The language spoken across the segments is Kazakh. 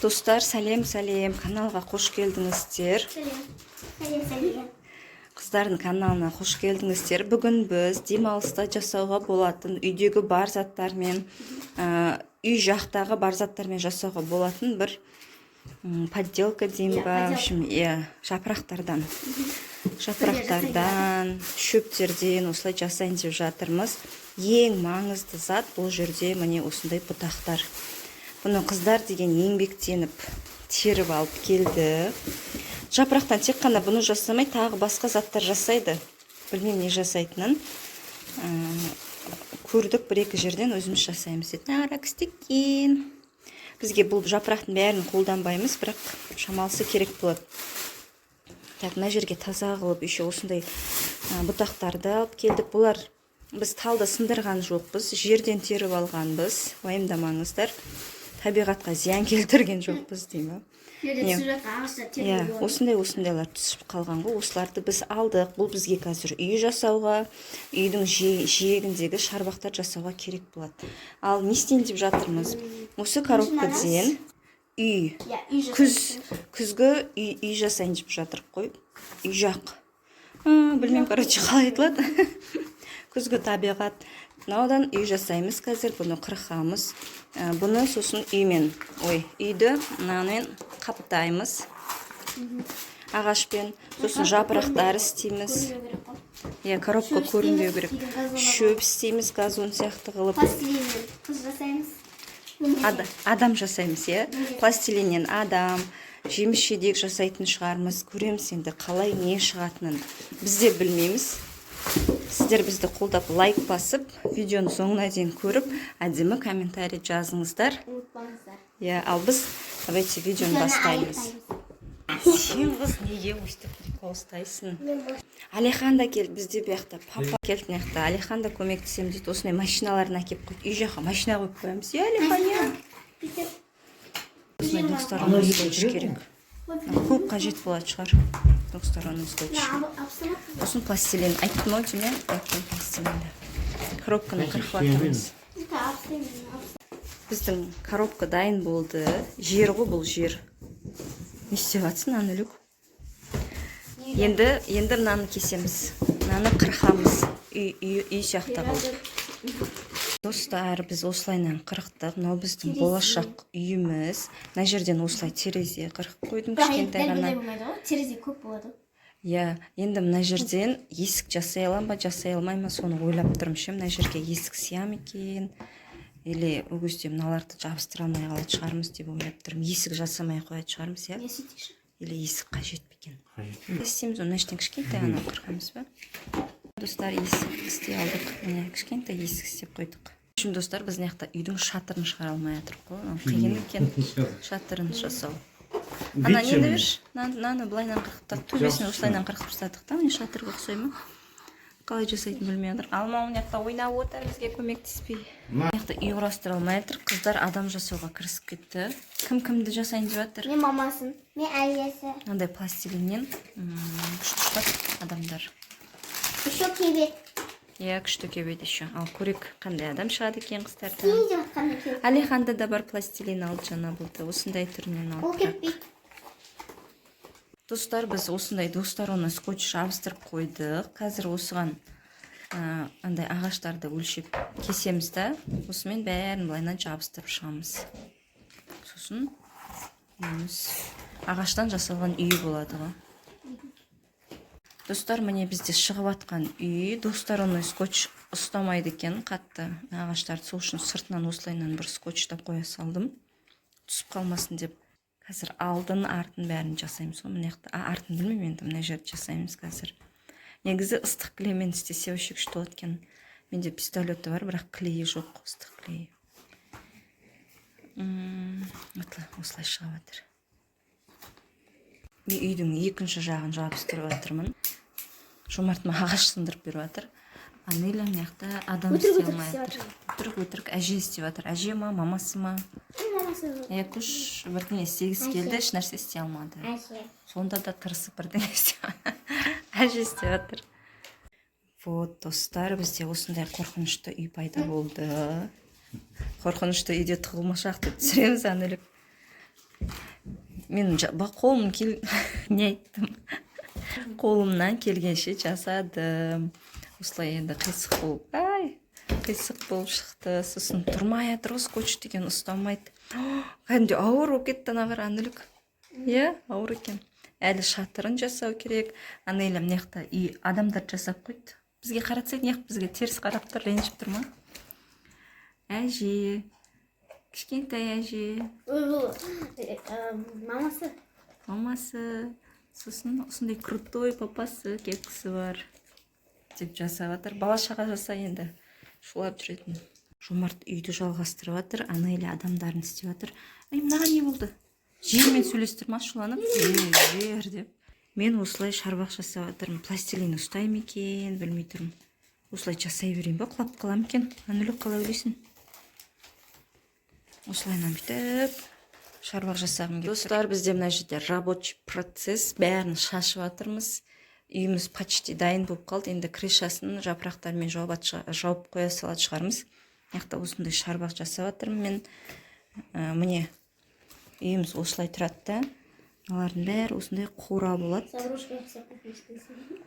Достар, сәлем, сәлем! Каналға қош келдіңіздер. Сәлем. Сәлем, сәлем. Қыздардың каналына қош келдіңіздер. Бүгін біз демалыста жасауға болатын, үйдегі бар заттармен, үй жақтағы бар заттармен жасауға болатын бір подделка деймін Иә, ба, в поделка. общем, иә, жапырақтардан, шөптерден осылай жасайын деп жатырмыз. Ең маңызды зат бұл жерде міне осындай бұтақтар. Бұны қыздар деген еңбектеніп теріп алып келді. Жапырақтан тек қана бұны жасамай, тағы басқа заттар жасайды. Білмеймін не жасайтынын. Көрдік бір екі жерден, өзіміз жасаймыз деді. Екен бізге бұл жапырақтың бәрін қолданбаймыз, бірақ шамалысы керек болады. Так, мына жерге таза қылып, еще осындай бұтақтарды алып келдік. Бұлар, біз талды сындырған жоқпыз, жерден теріп алғанбыз, уайымдамаңыздар, табиғатқа зиян келтірген жоқпыз деймін. Жерде Не? түсіп жатқан ағаштар Иә, теруге болады. осындай, осындайлар түсіп қалған ғой, осыларды біз алдық. Бұл бізге қазір үй жасауға, үйдің жиегіндегі шарбақтар жасауға керек болады. Ал не істейін деп жатырмыз? Осы коробкаден үй Иә, үй күз жасаймыз. Күзгі үй жасайын деп жатырық қой. Үй жақ, білмеймін, короче, қалай айтылады, күзгі табиғат. Мынаудан үй жасаймыз қазір. Бұны қырқамыз. Бұны сосын үймен, ой, үйді мынамен қаптаймыз ағашпен, сосын жапырақтар істейміз. Көрінбеу керек қой. Иә, коробка Шөп көрінбеу істейміз, керек. үйдің газонына. Шөп істейміз газон сияқты қылып. Пластилиннен қыз жасаймыз. Адам жасаймыз, иә, пластилиннен адам, жеміс жидек жасайтын шығармыз. Көреміз енді, қалай, не шығатынын біз де білмейміз. Сіздер бізді қолдап, лайк басып, видеоны соңына дейін көріп, әдемі комментарий жазыңыздар. Ұмытпаңыздар. Иә, ал біз давайте видеоны Видеоны бастаймыз. Аяқтаймыз. Сен, қыз, неге өйстіп прикол ұстайсың? Алихан да келді бізде. Бұл жақта папа келді, мына жақта Алихан да көмектесемін дейді. Осындай машиналарын әкеліп қойды. Үй жаққа машина қойып қоямыз, иә, Алихан, иә? Бүйтіп. Осындай двухсторонний скотч керек. Көп қажет болатын шығар двухсторонний скотч. Мына абсолютно. Сосын пластилин, айттым ау деймін, иә, айттым. Пластилинді, коробканы қырқып жатырмыз. Біздің коробка дайын болды. Жер ғой бұл, жер. Не істеп жатсың, Анүлік? Енді мынаны кесеміз, мынаны қырқамыз үй сияқты қылып. Достар, біз осылайынан қырықтық. Мынау біздің болашақ үйіміз. Мына жерден осылай терезе қырқып қойдым, Бірақ кішкентай дәл ғана. бұндай болмайды ғой, терезе көп болады. Иә, енді мына жерден есік жасай аламын ба, жасай алмаймын ба, соны ойлап тұрмын ше. Мына жерге есік сыя ма екен, или ол кезде мыналарды жабыстыра алмай қалатын шығармыз деп ойлап тұрмын. Есік жасамай қоятын шығармыз, иә? Не сөйтейікші. Или есік қажет пе екен? Не істейміз оны? Мына жерден кішкентай ғана қырқамыз ба? Достар, есік істей алдық, міне, кішкентай есік істеп қойдық. В общем, достар, біз мына жақта үйдің шатырын шығара алмай жатырмық қой. Мынау қиын екен шатырын жасау. Ана нені берші, мынаны былайынан қырқып тастадық, төбесін осылайынан қырқып тастадық та. Міне, шатырға ұқсай ма? Қалай жасайтынын білмей жатыр. Алма мына жақта ойнап отыр, бізге көмектеспей. Мына жақта үй құрастыра алмай жатыр. Қыздар адам жасауға кірісіп кетті. Кім кімді жасайын деп жатыр? Мен мамасын, мен әжесі. Мынандай пластилиннен күшті шығады адамдар. Еще кебет. Иә, күшті кебеді еще. Ал көрейік, қандай адам шығады екен қыздардан. Не деп жатқанда кебет. Алиханда да бар пластилин, алды жаңа, болды, осындай түрінен Ол алды. кетпейді. Достар, біз осындай двухсторонний скотч жабыстырып қойдық. Қазір осыған андай ағаштарды өлшеп кесеміз да, осымен бәрін былайынан жабыстырып шығамыз. Сосын үйіміз ағаштан жасалған үй болады ғой. Достар, міне, бізде шығып жатқан үй. Двухсторонний скотч ұстамайды екен қатты ағаштарды, сол үшін сыртынан осылайынан бір скотчтап қоя салдым, түсіп қалмасын деп. Қазір алдын, артын, бәрін жасаймыз ғой мына жақта. Артын білмеймін енді, мына жерді жасаймыз қазір. Негізі ыстық клеймен істесе, вообще күшті болады екен. Менде пистолеті бар, бірақ клейі жоқ, ыстық клейі. Вот осылай шығып жатыр. Мен үйдің екінші жағын жабыстырып жатырмын. Жомарт маған ағаш сындырып беріп жатыр. Анеля мына жақта адам Өтірік, істей өтірік алмай істеп жатыр. Өтірік, өтірік, әже істеп жатыр. Әже ма, мамасы ма? Мамасы. Екі, үш бірдеңе істегісі келді, еш нәрсе істей алмады. Әже. Сонда да тырысып бірдеңе істеп, әже істеп жатыр. Вот, достар, бізде осындай қорқынышты үй пайда болды. Қорқынышты үйде тығылмашақ деп түсіреміз, Анелік. Мен қолым кел не айттым, қолымнан келгенше жасадым. Осылай енді қисық болып, ай, қисық болып шықты. Сосын тұрмай жатыр ғой, скотч деген ұстамайды. Кәдімгідей ауыр болып кетті ана, қара, Анүлік. Иә, ауыр екен. Әлі шатырын жасау керек. Анеля мына жақта үй адамдар жасап қойды. Бізге қаратса, неғып бізге теріс қарап тұр, ренжіп тұр ма? Әже, кішкентай әже. Мамасы. Мамасы, сосын осындай крутой папасы, кепкісі бар деп жасап жатыр. Бала шаға жаса енді шулап жүретін. Жомарт үйді жалғастырып жатыр, Анеля адамдарын істеп жатыр. Ай, мынаған не болды? Жермен сөйлесіп тұр ма шуланып, жер, жер деп. Мен осылай шарбақ жасап жатырмын. Пластилин ұстай ма екен, білмей тұрмын. Осылай жасай берейін ба, құлап қала ма екен? Анүлік, қалай ойлайсың? Осылайынан бүйтіп шарбақ жасағым келіп. Достар, бізде мына жерде рабочий процесс, бәрін шашып жатырмыз. Үйіміз почти дайын болып қалды. Енді крышасын жапырақтармен жауып қоя салатын шығармыз. Мына жақта осындай шарбақ жасап жатырмын мен. Міне, үйіміз осылай тұрады да, мыналардың бәрі осындай қора болады. Заброшка жасап қойыпсың.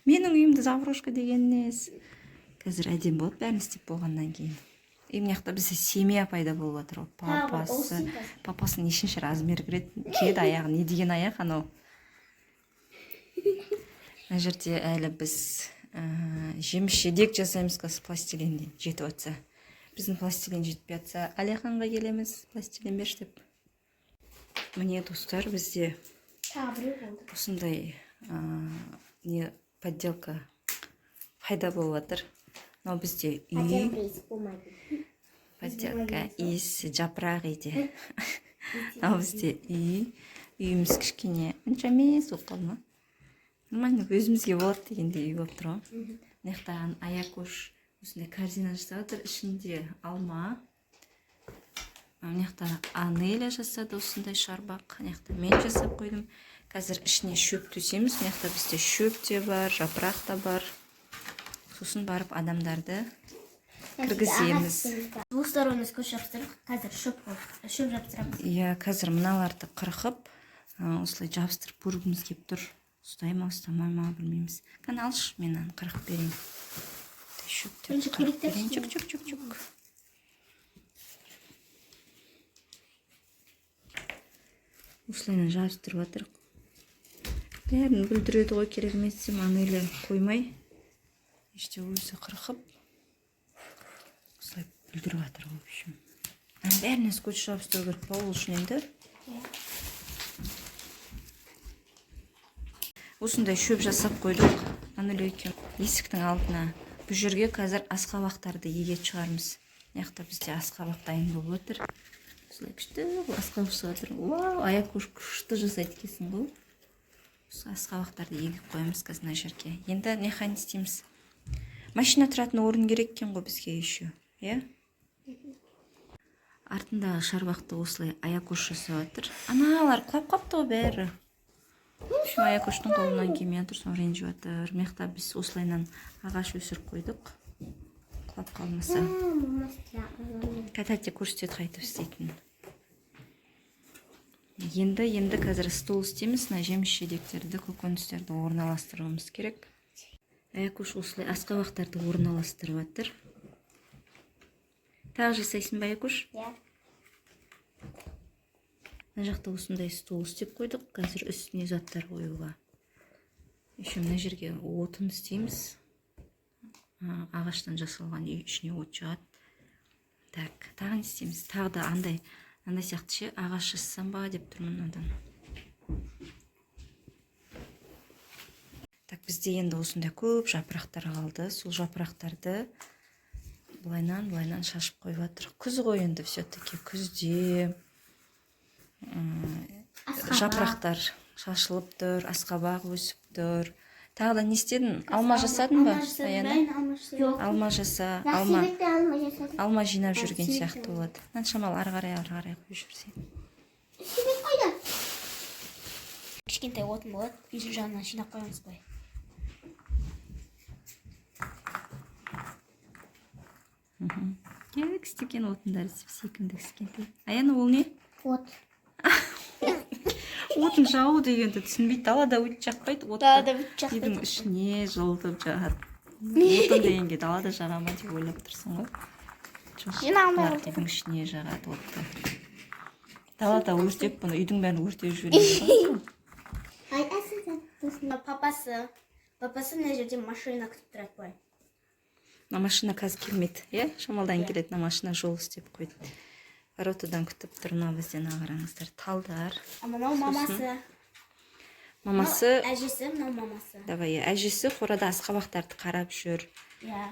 Менің үйімді заброшка деген несі? Қазір әдемі болады бәрін істеп болғаннан кейін. И мына жақта бізде семья пайда болып жатыр ғой. Тағы бір Папасы. ұл қазір. Папасы нешінші размер кіреді, киеді аяғы, не деген аяқ анау. Мына жерде әлі біз жеміс жидек жасаймыз қазір, пластилинден жетіп жатса. Біздің пластилин жетпей жатса, Әлиханға келеміз, пластилин берші деп. Міне, достар, бізде Тағы біреу болды. осындай не, подделка пайда болып жатыр. Мынау бізде үй. Подделка иіс болмайды. Подделка иіс жапырақ үйде. Мынау бізде үй. Үйіміз кішкене онша емес болып қалды ма? Нормально, өзімізге болады дегендей үй болып тұр ғой. Мына жақта Аякош осындай корзина жасап жатыр, ішінде алма. Мына жақта Анеля жасады осындай шарбақ. Мына жақта мен жасап қойдым. Қазір ішіне шөп төсейміз. Мына жақта бізде шөп те бар, жапырақ та бар. Сосын барып адамдарды кіргіземіз. Двухсторонний скотч жабыстырып, қазір шөп қойып, шөп жабыстырамыз. Иә, қазір мыналарды қырқып, осылай жабыстырып көргіміз келіп тұр. Ұстай ма, ұстамай ма, білмейміз. Кәне, алшы, мен мынаны қырқып берейін. Шөптерді Бірінші қырқып керектер берейін. ішіне. Чук, чук, чук, чук. Осылайынан жабыстырып жатыр. Бәрін бүлдіреді ғой, керек емес десем, Анеля қоймай. Іште өзі қырқып, осылай бүлдіріп жатыр, в общем. Мынаның бәріне скотч жабыстыру керек па ол үшін енді? Осындай шөп жасап қойдық Анеля екеуміз есіктің алдына. Бұл жерге қазір асқабақтарды егетін шығармыз. Мына жақта бізде асқабақ дайын болып отыр. Осылай күшті қылып асқабақ шығып жатыр. Вау, Аякош күшті жасайды екенсің ғой. Осы асқабақтарды егіп қоямыз қазір мына жерге. Енді не не істейміз? Машина тұратын орын керек екен ғой бізге еще, иә? Артындағы шарбақты осылай Аякош жасап жатыр. Аналар құлап қалыпты ғой бәрі. В общем, Аякоштың қолынан келмей жатыр, соны ренжіп жатыр. Мына жақта біз осылайынан ағаш өсіріп қойдық. Құлап қалмаса. Тәте көрсетеді қайтып істейтінін. Енді қазір стол істейміз. Мына жеміс жидектерді, көкөністерді орналастыруымыз керек. Аякош осылай асқабақтарды орналастырып жатыр. Тағы жасайсың ба, Аякош? Иә. Мына жақта осындай стол істеп қойдық. Қазір үстіне заттар қоюға. Еще мына жерге отын істейміз. Ағаштан жасалған үй, ішіне от жағады. Так, тағы не істейміз? Тағы да андай сияқты ше, ағаш жасасам ба деп тұрмын мынадан. Так, бізде енді осындай көп жапырақтар қалды. Сол жапырақтарды былайынан, былайынан шашып қойып жатыр. Күз ғой енді, все-таки күзде Асқабақ. жапырақтар шашылып тұр, асқабақ өсіп тұр. Тағы да не істедің? Алма жасадың ба? Алма жасадым. Аяна? Мен алма жасадым. Жоқ. Алма жаса, алма. Себетте алма жасадым. Алма жинап жүрген себетте сияқты болады. Мынаны шамалы ары қарай, ары қарай қойып жіберсең. Себет қайда? Кішкентай отын болады. Үйдің жанына жинап қоямыз былай. Кек істеген отындар сүйкімді кішкентай. Аяна, ол не? От. Отын жағу дегенді түсінбейді. Далада өт жақпайды, отты. Далада өт жақпайды. Үйдің ішіне жылытып жағады. Отын дегенге далада жаға ма деп ойлап тұрсың ғой. Жоқ, Жина алмай бұлар үйдің ішіне жағады отты. Далада өртеп, бұны үйдің бәрін өртеп жібереміз ғой. Ай, папасы. Папасы мына жерде машина күтіп тұрады былай. Мына машина қазір келмейді, иә, шамалдан келеді. Мына машина жол істеп қойды. Воротадан күтіп тұр. Мына бізде, мына қараңыздар, талдар. А мынау мамасы. Мамасы. Мынау әжесі, мынау мамасы. Давай, иә, әжесі қорада асқабақтарды қарап жүр. Иә.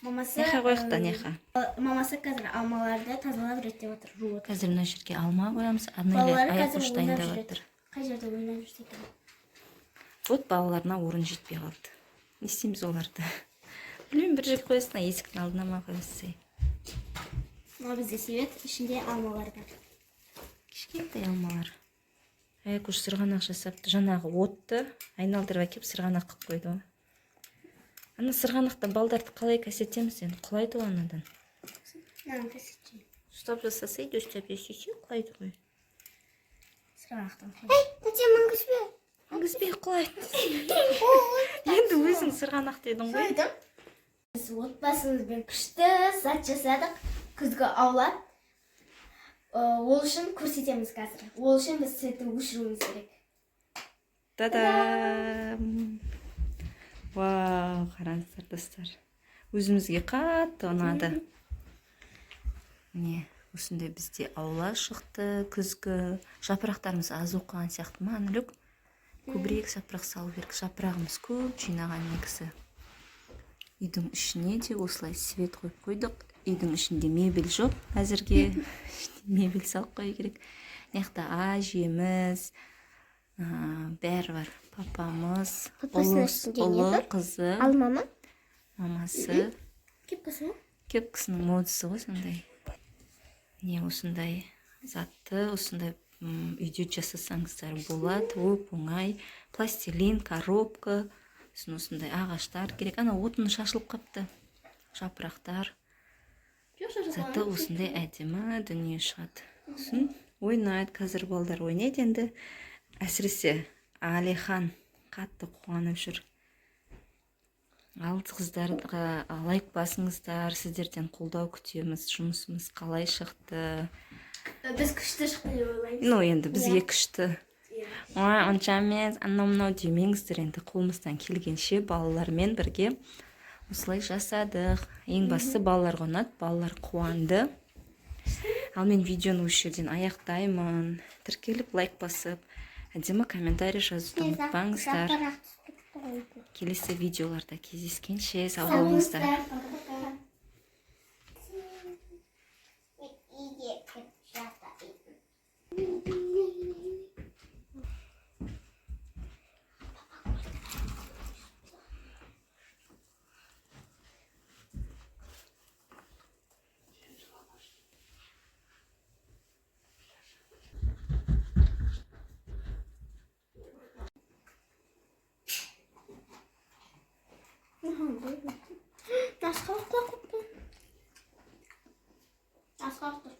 Мамасы. Неха қояйық та, неха. Мамасы қазір алмаларды тазалап, реттеп отыр, жуып отыр. Қазір мына жерге алма қоямыз. Арнайы Балалары аяқ қазір ұш ойнап дайындап жүреді. жатыр. Қай жерде ойнап жүрсе екен? Вот, балаларына орын жетпей қалды. Не істейміз оларды? Білмеймін, бір жерге қоясың, ана есіктің алдына ма қоясың? Мынау бізде себет, ішінде алмалар бар. Кішкентай алмалар. Аякуш сырғанақ жасапты. Жаңағы отты айналдырып әкеліп, сырғанақ қылып қойды ғой. Ана сырғанақта балдарды қалай кәсетеміз енді? Құлайды ғой анадан. Мынаны көрсетші. Ұстап жасаса, ұстап жасаса, құлайды ғой. Сырғанақтан. Ей, тәте, мінгізбе. Мінгізбей, құлайды. Енді өзің сырғанақ дедің ғой. Қойдым. Біз отбасымызбен күшті зат жасадық. Күзгі аула. Ол үшін көрсетеміз қазір. Ол үшін біз светті өшіруіміз керек. Та-дам! Вау, қараңыздар, достар. Өзімізге қатты ұнады. Міне, осындай бізде аула шықты күзгі. Жапырақтарымыз аз оқыған сияқты ма, Анүлік? Көбірек жапырақ салу керек. Жапырағымыз көп жинаған негізі. Үйдің ішіне де осылай свет қойып қойдық. Үйдің ішінде мебель жоқ әзірге. Ішіне мебель салып қою керек. Мына жақта әжеміз, бәрі бар. Папамыз, Папасының ұлы, үстінде не ұлы, бар? Қызы, Алма ма? мамасы. Кепкасы ма? Кепкасының модасы ғой сондай. Міне, осындай затты осындай үйде жасасаңыздар болады, оп оңай. Пластилин, коробка, сосын осындай ағаштар керек. Ана отын шашылып қапты, жапырақтар. Заты осындай әдемі дүние шығады. Сосын ойнайды қазір, балдар ойнайды енді. Әсіресе Алихан қатты қуанып жүр. Ал қыздарға лайк басыңыздар, сіздерден қолдау күтеміз. Жұмысымыз қалай шықты? Біз күшті шықты деп ойлаймыз. Ну, енді бізге күшті. Иә. Ой, онша емес, анау мынау демеңіздер. Енді қолымыздан келгенше балалармен бірге осылай жасадық. Ең бастысы, балаларға ұнады, балалар қуанды. Ал мен видеоны осы жерден аяқтаймын. Тіркеліп, лайк басып, әдемі комментарий жазуды ұмытпаңыздар. Келесі видеоларда кездескенше, сау болыңыздар. Пока. Үйге кіріп жатайын.